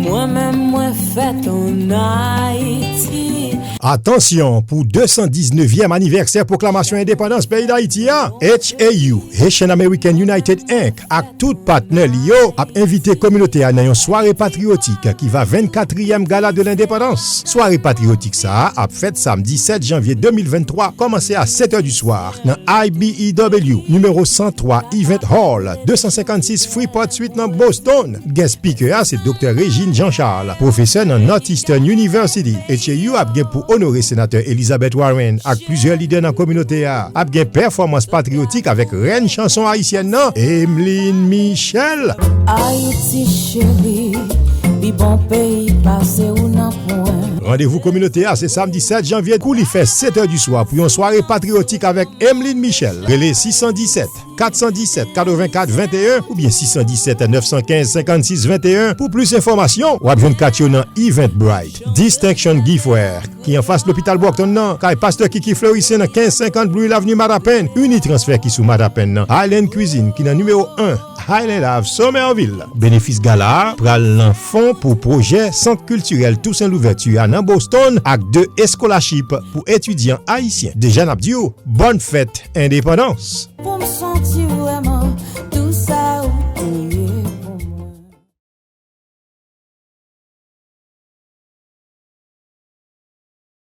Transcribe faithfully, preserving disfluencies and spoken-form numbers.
Mwen menm mwen fèt ann Ayiti. Atansyon, pou de san diznèvyèm anivèsè pwoklamasyon endepandans peyi Dayiti a, H A U, Haitian American United Inc, ak tout patnè li yo ap envite kominote a nan yon sware patriyotik ki va vennkatriyèm Gala de Lendepandans. Sware patriyotik sa a ap fèt samdi sèt janvye de mil venntwa, kòmanse a sèt è di swa nan I B E W, nimewo san twa Event Hall, de san senkannsis Freeport Street nan Boston. Guest speaker a se Doktè Régine Jean Charles, pwofesè nan Northeastern University. H A U ap gen pou onore Senatè Elizabeth Warren ak plizyè lidè nan kominote a. Ap gen pèfòmans patriyotik avèk rèn chanson ayisyèn nan, Emeline Michel. Ayiti cheri, pi bon peyi pase ou nan pwen. Randevou kominote a se samdi sèt janvye kou li fè sèt è di swa pou yon sware patriyotik avèk Emeline Michel. Rele sis san disèt, kat san disèt, katrevenkat venteyen oubyen sis san disèt, nèf san kenz, senkannsis venteyen pou plis enfòmasyon. W ap jwenn kat yo nan Eventbrite, Distinction Giftware, ki anfas lopital Brockton nan, kay Pastè Kiki Fleurissin nan kenz senkant Blue Hill Avenue, Matapan, Unitransfer ki sou Matapan nan, Highland Cuisine ki nan nimewo en Highland Ave, Somerville. Benefis gala a pral nan fon pou pwojè Sant Kiltirèl Toussaint Louverture a nan Boston ak de eskolachip pou etidyan ayisyen. Deja n ap di w, bòn fèt endepandans! Pou m santi vrèman